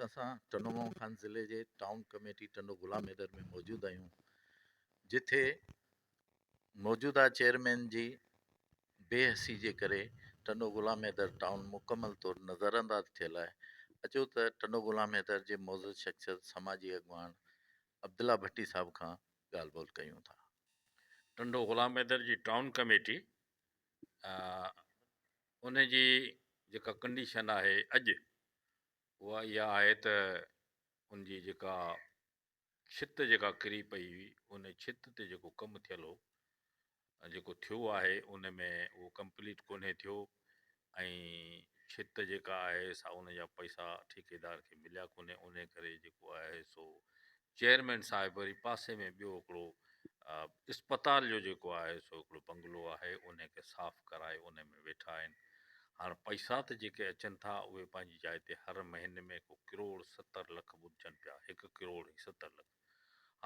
اسان ٽنڊو محمد خان ضلعي جي ٽائون ڪميٽي ٽنڊو غلام حيدر ۾ موجود آهيون جتي موجوده چيئرمين جي بي حسي جي ڪري ٽنڊو غلام حيدر ٽائون مڪمل طور نظرانداز ٿيل آهي. اچو ته ٽنڊو غلام حيدر جي معزز شخصيت سماجي اڳواڻ عبدالله ڀٽي صاحب کان ڳالهه ٻولهه ڪيون ٿا. ٽنڊو غلام حيدر جي ٽائون ڪميٽي ان جي جيڪا ڪنڊيشن آهي اڄ اها اها آهي ته ان جي جيڪا ڇت جيڪا ڪري پئي هئي ان ڇت تي جيڪو ڪم ٿيل هو جيڪو ٿيو آهي ان ۾ اهو ڪمپليٽ ڪونهي ٿيو ۽ ڇت جيڪا آهي سا ان جا پئسا ٺيڪيدار کي مليا ڪونهي ان ڪري جيڪو آهي سو چيئرمين صاحب وري پاسي ۾ ٻيو هڪڙو اسپتال جو جيڪو آهي سو هڪڙو بنگلو آهي ان کي صاف ڪرائي ان ۾ ويٺا آهن هاڻ پئسا ته جيڪي اچن ٿا اهي پنهنجي جاء تي هر مهيني ۾ ڪو ڪروڙ 70 لک ٻڌجن پيا هڪ ڪروڙ ۽ 70 لک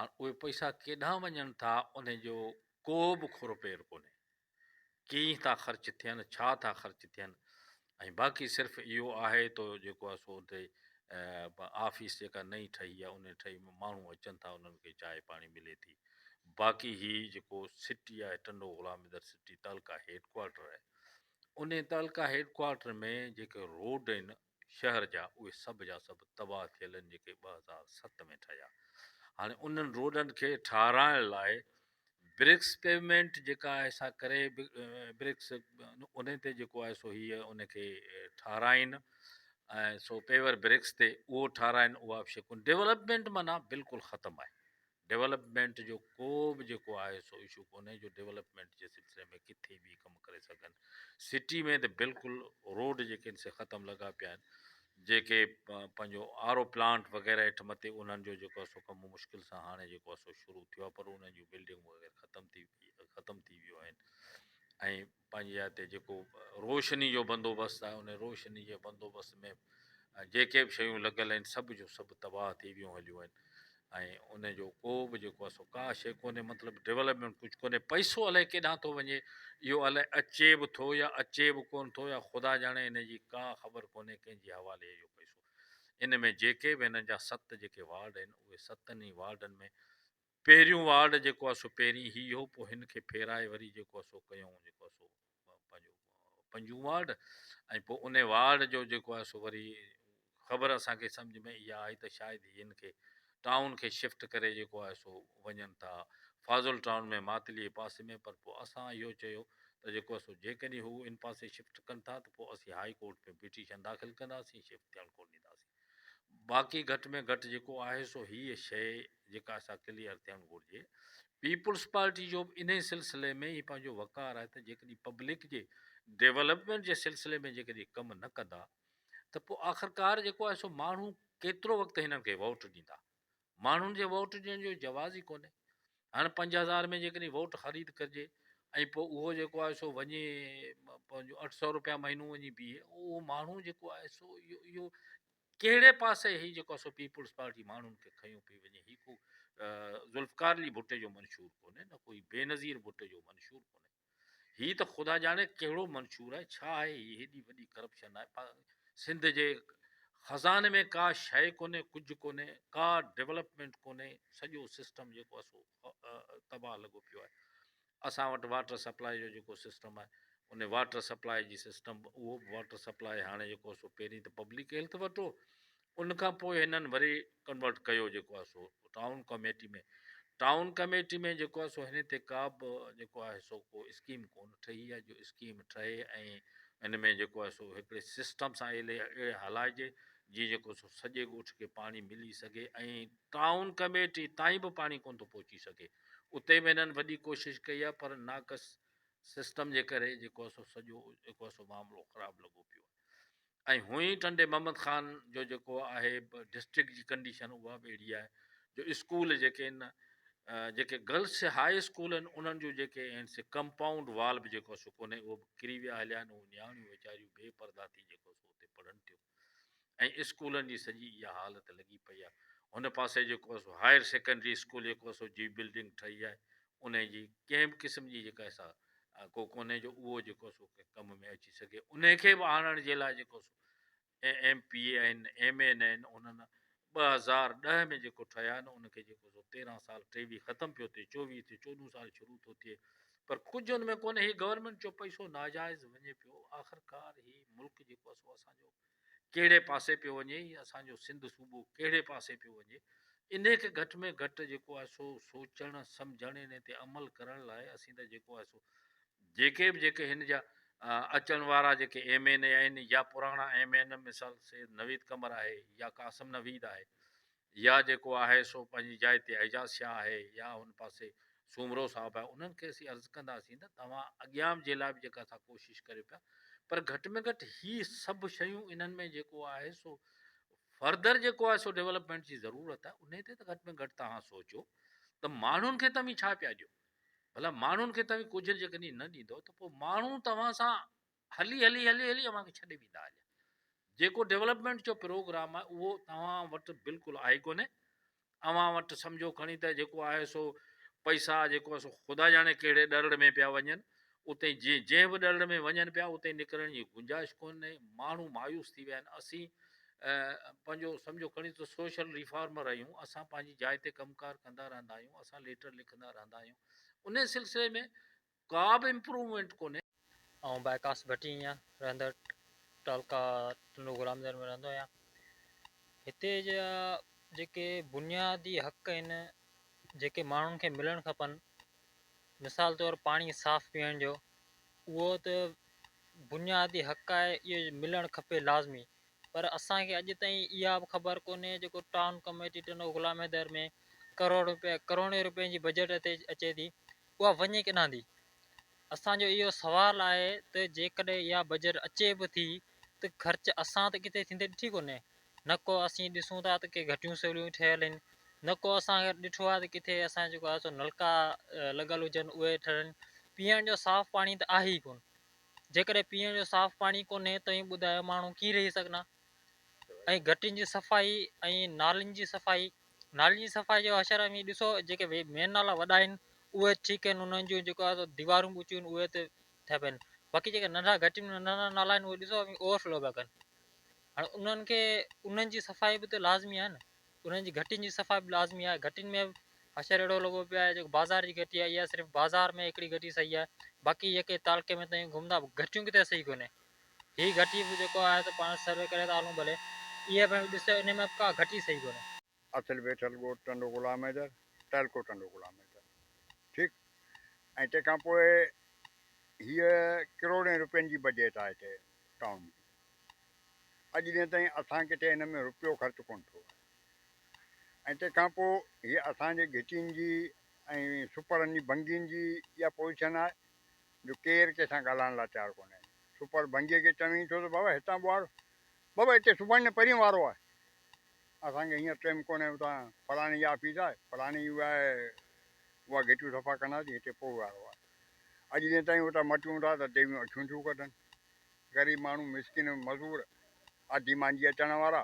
هاڻ اهي پئسا ڪيڏانهن وڃن ٿا انهي جو ڪو به کر پير ڪونهي. ڪيئن ٿا خرچ ٿين، ڇا ٿا خرچ ٿين ۽ باقي صرف اهو آهي ته جيڪو آهي سو اتي آفيس جيڪا نئين ٺهي آهي انهي ٺهي ۾ ماڻهو اچن ٿا انهن کي چانهه پاڻي ملي ٿي. باقي هي جيڪو سٽي آهي ٽنڊو غلام حيدر سٽي تعلقه هيڊ ڪوارٽر آهي انهي تعلقه هيڊ ڪوارٽر ۾ جيڪي روڊ آهن شهر جا اهي سڀ جا سڀ تباهه ٿيل آهن جيڪي 2007 ۾ ٺهيا. هاڻي انهن روڊن کي ٺاهرائڻ لاء برڪس پيومينٽ جيڪا آهي سا ڪري برڪس ان تي جيڪو آهي سو هي ان کي ٺاهرائين ۽ سو پيور برڪس تي اهو ٺاهرائين اها به شيء ڪونه ڊولپمينٽ معنيٰ بلڪل ختم آهي. ڊولپمينٽ جو ڪو به جيڪو آهي سو اشو ڪونهي جو ڊولپمينٽ جي سلسلي ۾ ڪٿي به ڪم ڪري سگهن. سٽي ۾ ته بلڪل روڊ جيڪي آهن سي ختم لڳا پيا آهن. جيڪي پنهنجو آر او پلانٽ وغيره هيٺ مٿي انهن جو جيڪو آهي سو ڪم مشڪل سان هاڻي جيڪو آهي سو شروع ٿيو آهي پر انهن جون بلڊنگون وغيره ختم ٿي ويون آهن ۽ پنهنجي جاء تي جيڪو روشني جو بندوبست آهي ان روشني جي بندوبست ۾ جيڪي به شيون لڳل آهن سڀ جو سڀ تباهه ٿي ويون هليون آهن ۽ ان جو ڪو به جيڪو آهي سو ڪا شيء ڪونهي مطلب ڊولپمينٽ ڪجهه ڪونهي پئسو الائي ڪيڏانهن ٿو وڃي اهو الائي اچي به ٿو يا اچي به ڪونه ٿو يا خدا ڄاڻي ان جي ڪا خبر ڪونهي ڪنهن جي حوالي اهو پئسو ان ۾ جيڪي به هنن جا ست جيڪي وارڊ آهن اهي ستن ئي وارڊن ۾ پهريون وارڊ جيڪو آهي سو پهرين هي هو پوء هن کي ڦيرائي وري جيڪو آهي سو ڪيائون جيڪو آهي سو پنهنجو پنجون وارڊ ۽ پوء ان وارڊ جو جيڪو آهي سو وري خبر اسان کي سمجھ ۾ اها آئي ته شايد هي هن کي ٽائون کي شفٽ ڪري جيڪو آهي سو وڃن ٿا فاضل ٽائون ۾ ماتلي جي پاسي ۾ پر پوء اسان اهو چيو ته جيڪو آهي سو جيڪڏهن هو ان پاسي شفٽ ڪن ٿا ته پوء اسين هائي ڪورٽ ۾ پٽيشن داخل ڪنداسين شفٽ ٿيڻ ڪونه ڏينداسين. باقي گهٽ ۾ گهٽ جيڪو آهي سو هيء شيء جيڪا سا ڪليئر ٿيڻ گهرجي. پيپلز پارٽي جو به انهي سلسلي ۾ ئي پنهنجو وقار آهي ته جيڪڏهن پبلڪ جي ڊولپمينٽ جي سلسلي ۾ جيڪڏهن ڪم نه ڪندا ته پوء آخرڪار جيڪو آهي سو ماڻهو ڪيترو وقت هنن کي ووٽ ڏيندا. ماڻهن جي ووٽ ڏيڻ جو جواز ئي ڪونهي. هاڻ 5000 ۾ جيڪڏهن ووٽ خريد ڪجي ۽ پوء اهو جيڪو آهي سو وڃي پنهنجو 800 روپيا مهينو وڃي بيهي اهو ماڻهو جيڪو آهي سو اهو اهو ڪهڙي پاسي هي جيڪو آهي سو پيپلز پارٽي ماڻهن کي کنيو پئي وڃي. هي ڪو ذوالفقار علي ڀٽي جو منشور ڪونهي نه ڪوئي بينظير ڀٽي جو منشور ڪونهي. هي ته خدا ڄاڻي ڪهڙو منشور آهي ڇا آهي هي هيڏي وڏي ڪرپشن آهي سنڌ جي خزاني ۾ ڪا شيء ڪونهي ڪجهه ڪونهي ڪا ڊولپمينٽ ڪونهي سڄو سسٽم جيڪو آهي سو تباهه لڳو پيو آهي اسان وٽ واٽر سپلاء جو جيڪو سسٽم آهي ان واٽر سپلاء جي سسٽم اهو به واٽر سپلاء هاڻي جيڪو سو پهرين ته پبلڪ هيلٿ وٽ هو ان کان پوء هنن وري ڪنورٽ ڪيو جيڪو آهي سو ٽائون ڪميٽي ۾. ٽائون ڪميٽي ۾ جيڪو آهي سو هن تي ڪا به جيڪو آهي سو ڪو اسڪيم ڪونه ٺهي آهي جو اسڪيم ٺهي ۽ ان ۾ جيڪو آهي سو هڪڙي سسٽم سان اهڙي هلائجي جيئن جيڪو سو سڄي ڳوٺ کي پاڻي ملي سگهي ۽ ٽائون ڪميٽي تائين به پاڻي ڪونه ٿو پهچي سگهي. اتي به هنن وڏي ڪوشش ڪئي آهي پر ناقص سسٽم جي ڪري جيڪو آهي سو سڄو جيڪو آهي سو معاملو خراب لڳو پيو آهي. ۽ هونئن ٽنڊي محمد خان جو جيڪو آهي ڊسٽرڪٽ جي ڪنڊيشن اها به اهڙي آهي جو اسڪول جيڪي آهن جيڪي گرلس هاء اسڪول آهن انهن جون جيڪي آهن سي ڪمپائونڊ وال به جيڪو سو ڪونهي اهو به ڪري ويا هليا آهن اهي نياڻيون ويچاريون بي پردا ٿي جيڪو سو اتي پڙهن ٿيون ۽ اسڪولن جي سڄي اها حالت لڳي پئي آهي هن پاسي جيڪو سو هائر سيڪنڊري اسڪول جيڪو سو جي بلڊنگ ٺهي آهي ان جي ڪنهن به قسم جي جيڪا سا ڪو ڪونهي جو اهو جيڪو سو ڪنهن ڪم ۾ اچي سگهي. انهي کي به آڻڻ جي لاء جيڪو سو ايم پي اي آهن ايم اين آهن انهن 2010 ۾ جيڪو ٺهيا آهن ان کي جيڪو سو 13 سال 23 ختم پيو ٿئي 24 ٿئي 14 سال شروع ٿو ٿئي پر ڪجهه ان ۾ ڪونهي هي گورنمينٽ جو پئسو ناجائز وڃي پيو آخرڪار هي ملڪ جيڪو سو اسان جو ڪهڙي پاسي پيو وڃي هي اسان جو سنڌ صوبو ڪهڙي پاسي پيو وڃي انهي کي گهٽ ۾ گهٽ جيڪو آهي سو سوچڻ سمجهڻ انهي تي عمل ڪرڻ لاء اسين ته جيڪو آهي سو جيڪي به جيڪي هن جا اچڻ وارا جيڪي ايم اين اي آهن يا پراڻا ايم اين مثال سيد نويد قمر آهي يا قاسم نويد آهي يا جيڪو آهي سو پنهنجي جاء تي اعجاز شاهه آهي يا هن پاسي سومرو صاحب آهي انهن کي اسين عرض ڪنداسين ته توهان اڳيان جي لاء به جيڪا اسان ڪوشش ڪريو پيا پر گهٽ ۾ گهٽ هي سڀ شيون انهن ۾ جيڪو آهي سو فردر جيڪو آهي سو ڊيولپمينٽ جي ضرورت آهي انهي تي ته گهٽ ۾ گهٽ توهان سوچو ته ماڻهن کي توهين ڇا پيا ڏيو ڀلا ماڻهن کي توهين ڪجهه جيڪڏهن نه ڏيندؤ ته پوء ماڻهو توهان سان هلي هلي هلي هلي اوهان کي ڇڏي ويندا هليا. جيڪو ڊولپمينٽ جو پروگرام آهي اهو توهان وٽ بلڪل آهي ڪونهي. اوهان وٽ سمجهو کڻي ته جيڪو آهي سو پئسا جيڪو آهي سو خدا ڄاڻي ڪهڙي ڏرڙ ۾ پيا وڃن. اتي جنهن به ڏرڙ ۾ وڃن پيا اتي نڪرڻ جي گنجائش ڪونهي. ماڻهو مايوس ٿي ويا آهن. اسين پنهنجو سمجهو کڻي ته سوشل ريفارمر آهيون اسان پنهنجي جاء تي ڪم ڪار ڪندا رهندا آهيون اسان ليٽر لکندا رهندا آهيون ان سلسلي ۾ ڪا به امپروومينٽ ڪونهي. آئون بائي ڪاس ڀٽي آهيان رهندڙ تعلقه ٽنڊو غلام در ۾ رهندو آهيان هتي جا جيڪي بنيادي حق آهن جيڪي ماڻهن کي ملڻ کپن مثال طور پاڻي صاف پيئڻ جو اهو ته بنيادي حق آهي اهو ملڻ کپي لازمي پر اسان کي اڄ تائين اها به خبر ڪونهي جيڪو ٽائون ڪميٽي ٽنڊو غلام حيدر ۾ ڪروڙ روپيه ڪروڙين روپين جي بجيٽ اچي ٿي اها وڃي ڪيڏانهن ٿي اسان جو اهو سوال آهي ته جيڪڏهن اها بجيٽ اچي به ٿي ته خرچ اسان ته ڪٿي ٿيندي ڏٺي ڪونهي نه ڪو اسين ڏسون ٿا ته ڪي گهٽيون سوليون ٺهيل آهن نه ڪو اسان ڏٺو آهي ته ڪٿي اسان جيڪو آهي سو نلڪا لڳل هجن اهي ٺهن پيئڻ جو صاف پاڻي ته آهي ئي ڪونه جيڪڏهن پيئڻ جو صاف پاڻي ڪونهي ته ائين ٻڌايو ماڻهو ڪيئن رهي سگهندا ۽ گهٽين جي صفائي ۽ نالين جي صفائي نالين جي صفائي جو حشر اوهين ڏسو جيڪي مين نالا وڏا آهن اهي ٺيڪ آهن انهن جون جيڪو آهي سو ديوارون به اوچيون آهن اهي ته ٺهي پيا آهن باقي جيڪي ننڍا گهٽين ۾ ننڍا ننڍا نالا آهن اهي ڏسو اوهين اوور فلو پيا ڪن هاڻي انهن کي انهن جي صفائي به ته لازمي آهي نه انهن جي گهٽين جي صفائي به لازمي آهي گهٽين ۾ به حشر اهڙو لڳو پيو آهي جيڪو بازار جي گهٽي آهي اها صرف بازار ۾ هڪڙي گهٽي صحيح آهي باقي جيڪي تعلقي ۾ تائين گهمندا گهٽيون ڪٿي صحيح ڪونهي هي گهٽي به جيڪو آهي ته پاڻ سروي ڪري ٿا هلون ڀلي اها به ڏسو ان ۾ به ڪا گهٽي صحيح ڪونهي. اصل ويٺل ڳوٺ ٽنڊو غلام حيدر، تعلقو ٽنڊو غلام حيدر، ٺيڪ ۽ تنهن کان پوء هيء ڪروڙين روپين جي بجيٽ آهي هتي ٽائون جي. اڄ ڏينهن تائين اسان ڪٿي هن ۾ روپيو خرچ ڪونه ٿيو آهي ۽ تنهن کان پوء هيء اسان جي گهٽين جي ۽ سپرن جي ڀنگين جي اها پوزيشن آهي جو ڪير ڪنهن سان ڳالهائڻ لاء تيار ڪونهي. سپر ڀنگيء کي چوين ٿو ته بابا هتان ٻوهار بابا هتي سڀاڻي نه پرينء وارو آهي. اسان کي هينئر ٽيم ڪونهي اتان فلاڻي جي آفيس آهي فلاڻي جي اها آهي اها گهٽيون صفا ڪنداسين هتي پوء وارو آهي. اڄ ڏينهن تائين اتان مٽيون ٿا ته ديويون اکيون ٿيون ڪڍن. غريب ماڻهو مسڪين مزور آڌي مانجهي اچڻ وارا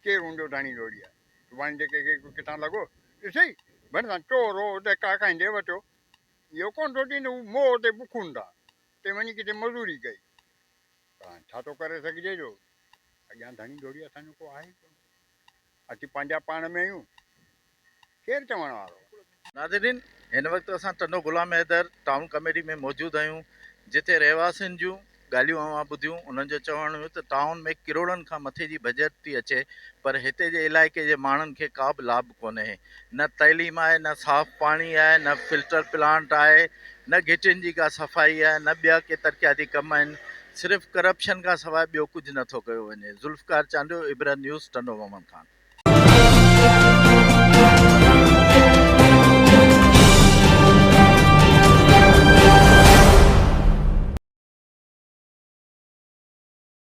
ڪير هوندو ڌڻي ڏوڙي آهي سڀاڻي جي ڪنهن کي ڪٿان لڳو ڏسئي ڀرسان چور هو اتي ڪا کائيندي وتيو اهو ڪونه سوچيندو هو موهه اتي بکون ٿا تنهن وڃي ڪٿي مزوري ڪئي پر هاڻي ڇا ٿو ڪري سگهجي جو اڳيان ڌڻي ڏوڙي اسان جو ڪو آهي ئي ڪونه اسين پنهنجا پاڻ ۾ آهيون ڪير چوڻ وارو. ناظرين هن وقت اسان ٽنڊو غلام حيدر ٽائون ڪميٽي ۾ موجود آهيون جتي رهواسين جون ڳالهيون اوهان ٻڌيون انهن جو چوڻ هيو ته ٽائون ۾ ڪروڙن کان مٿي جي بجيٽ ٿي اچي پر هتي جي علائقي جي ماڻهن کي ڪا به لاڀ ڪونهي نه تعليم آهي نه صاف پاڻي آهي نه فلٽر پلانٽ آهي نه گهٽين جي ڪا صفائي آهي نه ٻيا ڪي ترقياتي ڪم آهن صرف ڪرپشن کان سواء ٻيو ڪجهه نٿو ڪيو وڃي ذوالفقار چانڊيو عبرت نيوز ٽنڊو محمد خان.